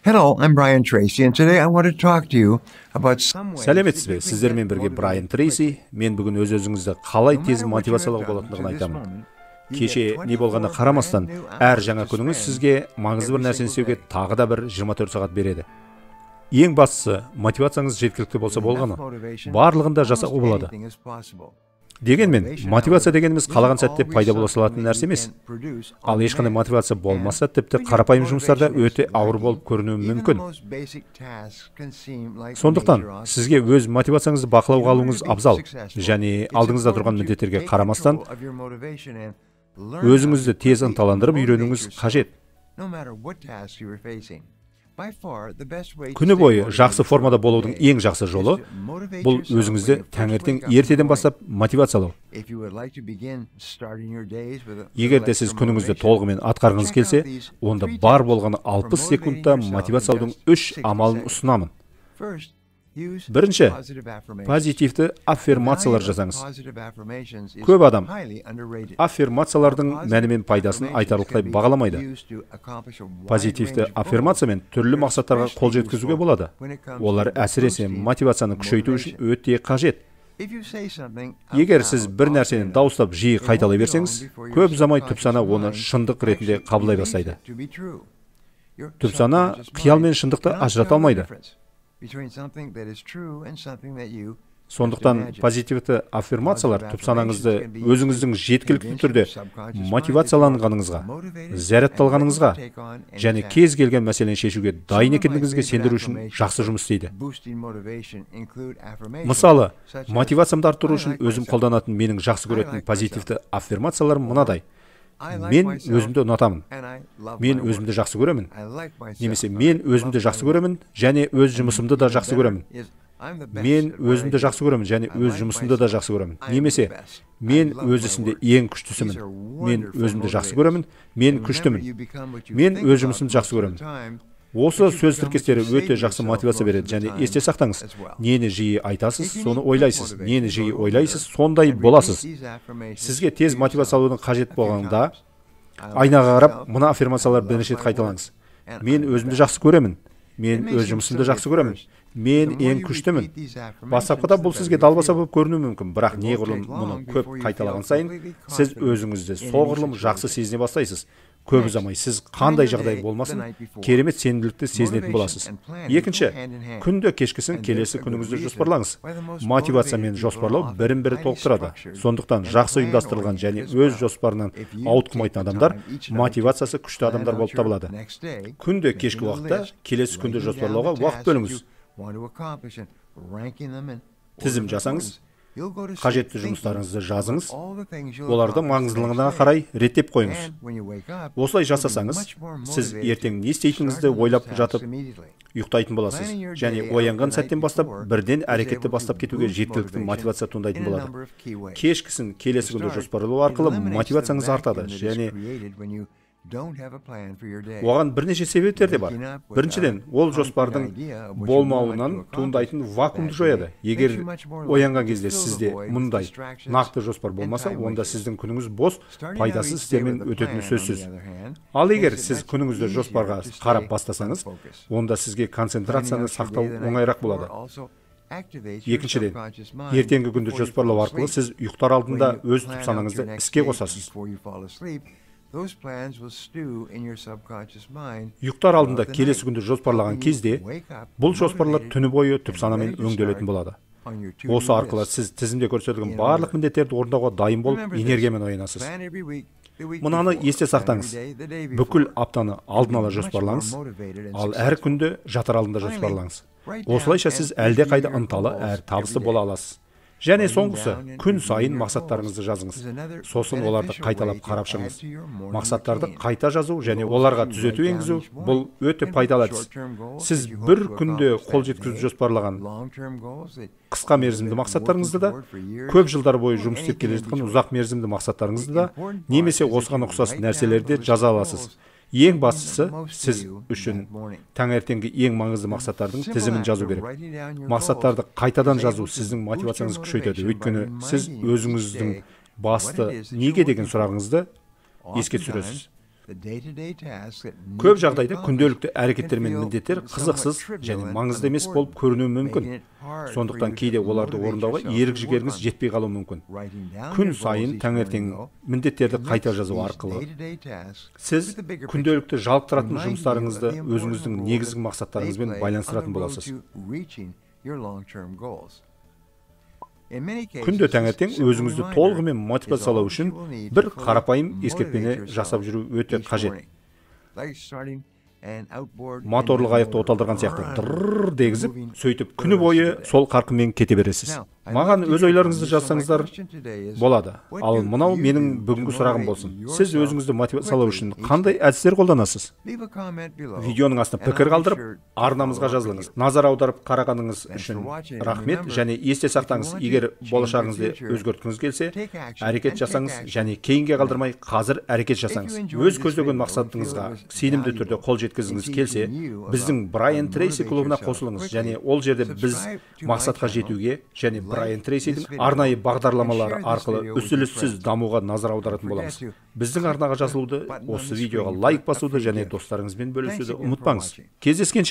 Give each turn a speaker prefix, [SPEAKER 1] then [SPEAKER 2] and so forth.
[SPEAKER 1] Hello, I'm Brian Tracy, and today I want to talk to you about some ways
[SPEAKER 2] Сәлеметсіз бе? Сіздермен бірге Брайан Трейси. Мен бүгін өз өзіңізді қалай тез мотивациялауға болатындығын айтамын. Кеше не болғанына қарамастан, әр жаңа күніңіз сізге маңызды бір нәрсені істеуге тағы да бір 24 сағат береді. Ең бастысы, мотивацияңыз жеткілікті болса болғаны. Барлығын да жасауға болады. Дегенмен, мотивация дегеніміз қалаған сәтте пайда бола салатын нәрсе емес. Ал ешқандай мотивация болмаса, тіпті қарапайым жұмыстарда өте ауыр болып көрінуі мүмкін. Сондықтан сізге өз мотивацияңызды бақылауға алуыңыз абзал және алдыңызда тұрған міндеттерге қарамастан өзіңізді тез ынталандырып үйренуіңіз қажет. Күні бойы жақсы формада болудың ең жақсы жолы бұл өзіңізді таңертең ертеден бастап мотивациялау. Егер де сіз күніңізді толығымен атқарғыңыз келсе, онда бар болғаны 60 секундта мотивациялаудың 3 амалын ұсынамын. Бірінші, позитивті аффирмациялар жасаңыз. Көп адам аффирмациялардың мәні мен пайдасын айтарлықтай бағаламайды. Позитивті аффирмациямен түрлі мақсаттарға қол жеткізуге болады. Олар әсіресе мотивацияны күшейту үшін өте қажет. Егер сіз бір нәрсені дауыстап жиі қайталай берсеңіз, көп ұзамай түпсана оны шындық ретінде қабылдай бастайды. Түпсана қиял мен шындықты ажырата алмайды. Сондықтан позитивті аффирмациялар түпсанаңызды өзіңіздің жеткілікті түрде мотивацияланғаныңызға, зарядталғаныңызға және кез келген мәселені шешуге дайын екендігіңізге сендіру үшін жақсы жұмыс істейді. Мысалы, мотивациямды арттыру үшін өзім қолданатын менің жақсы көретін позитивті аффирмацияларым мынадай. Мен өзімді ұнатамын. Мен өзімді жақсы көремін. Немесе мен өзімді жақсы көремін және өз жұмысымды да жақсы көремін. Мен өзімді жақсы көремін және өз жұмысымды да жақсы көремін. Немесе мен өз ісімде ең күштісімін. Мен өзімді жақсы көремін, мен күштімін. Мен өз жұмысымды жақсы көремін. Осы сөз тіркестері өте жақсы мотивация береді және есте сақтаңыз. Нені жиі айтасыз, соны ойлайсыз. Нені жиі ойлайсыз, сондай боласыз. Сізге тез мотивация алудың қажет болғанда, айнаға қарап, мына аффирмацияларды бірнеше рет қайталаңыз. Мен өзімді жақсы көремін. Мен өз жұмысымды жақсы көремін. Мен ең күштімін. Бастапқыда бұл сізге далбаса болып көрінуі мүмкін, бірақ неғұрлым мұны көп қайталаған сайын, сіз өзіңізді соғұрлым жақсы сезіне бастайсыз. Көп ұзамай сіз қандай жағдай болмасын, керемет сенімділікті сезінетін боласыз. Екінші, күнде кешкісін келесі күніңізді жоспарлаңыз. Мотивация мен жоспарлау бірін-бірі толықтырады. Сондықтан жақсы ұйымдастырылған және өз жоспарынан ауытқымайтын адамдар мотивациясы күшті адамдар болып табылады. Күнде кешкі уақытта келесі күнді жоспарлауға уақыт бөліңіз. Тізім жасаңыз, қажетті жұмыстарыңызды жазыңыз, оларды маңыздылығына қарай реттеп қойыңыз. Осылай жасасаңыз, сіз ертең не істейтініңізді ойлап жатып ұйықтайтын боласыз және оянған сәттен бастап бірден әрекетті бастап кетуге жеткілікті мотивация туындайтын болады. Кешкісін келесі күнді жоспарлау арқылы мотивацияңыз артады және оған бірнеше себептер де бар. Біріншіден, ол жоспардың болмауынан туындайтын вакуумды жояды. Егер оянған кезде сізде мұндай нақты жоспар болмаса, онда сіздің күніңіз бос, пайдасыз істермен өтетіні сөзсіз. Ал егер сіз күніңізді жоспарға қарап бастасаңыз, онда сізге концентрацияны сақтау оңайырақ болады. Екіншіден, ертеңгі күнді жоспарлау арқылы сіз ұйықтар алдында өз түпсанаңызды іске қосасыз. Ұйықтар алдында келесі күнді жоспарлаған кезде, бұл жоспарлар түні бойы түпсанамен өңделетін болады. Осы арқылы сіз тізімде көрсетілген барлық міндеттерді орындауға дайын болып, энергиямен оянасыз. Мынаны есте сақтаңыз. Бүкіл аптаны алдын ала жоспарлаңыз, ал әр күнді жатар алдында жоспарлаңыз. Осылайша сіз әлдеқайда ынталы әрі табысты бола аласыз. Және соңғысы, күн сайын мақсаттарыңызды жазыңыз. Сосын оларды қайталап қарап шығыңыз. Мақсаттарды қайта жазу және оларға түзету енгізу бұл өте пайдалы әдіс. Сіз бір күнде қол жеткізуді жоспарлаған қысқа мерзімді мақсаттарыңызды да, көп жылдар бойы жұмыс істеп келе жатқан ұзақ мерзімді мақсаттарыңызды да, немесе осыған ұқсас нәрселерді жаза аласыз. Ең бастысы, сіз үшін таңертеңгі ең маңызды мақсаттардың тізімін жазу керек. Мақсаттарды қайтадан жазу сіздің мотивацияңызды күшейтеді. Өйткені сіз өзіңіздің басты неге деген сұрағыңызды еске түсіресіз. Көп жағдайда күнделікті әрекеттер мен міндеттер қызықсыз және маңызды емес болып көрінуі мүмкін. Сондықтан кейде оларды орындауға ерік-жігеріңіз жетпей қалуы мүмкін. Күн сайын таңертең міндеттерді қайта жазу арқылы сіз күнделікті жалықтыратын жұмыстарыңызды өзіңіздің негізгі мақсаттарыңызбен байланыстыратын боласыз. Күнде таңертең өзіңізді толығымен мотивациялау үшін бір қарапайым ескертпені жасап жүру өте қажет. Моторлы қайықты оталдырған сияқты дыр дегізіп, сөйтіп күні бойы сол қарқынмен кете бересіз. Маған өз ойларыңызды жазсаңыздар болады. Ал мынау менің бүгінгі сұрағым болсын. Сіз өзіңізді мотивациялау үшін қандай әдістер қолданасыз? Видеоның астына пікір қалдырып, арнамызға жазылыңыз. Назар аударып қарағаныңыз үшін рахмет және есте сақтаңыз, егер болашағыңызды өзгерткіңіз келсе, әрекет жасаңыз және кейінге қалдырмай қазір әрекет жасаңыз. Өз көздеген мақсатыңызға сенімді түрде қол жеткізгіңіз келсе, біздің Брайан Трейси клубына қосылыңыз және ол жерде біз мақсатқа жетуге және Брайан Трейсидің арнайы бағдарламалары арқылы үзіліссіз дамуға назар аударатын боламыз. Біздің арнаға жазылуды, осы видеоға лайк басуды және достарыңызбен бөлісуді ұмытпаңыз. Кездескенше!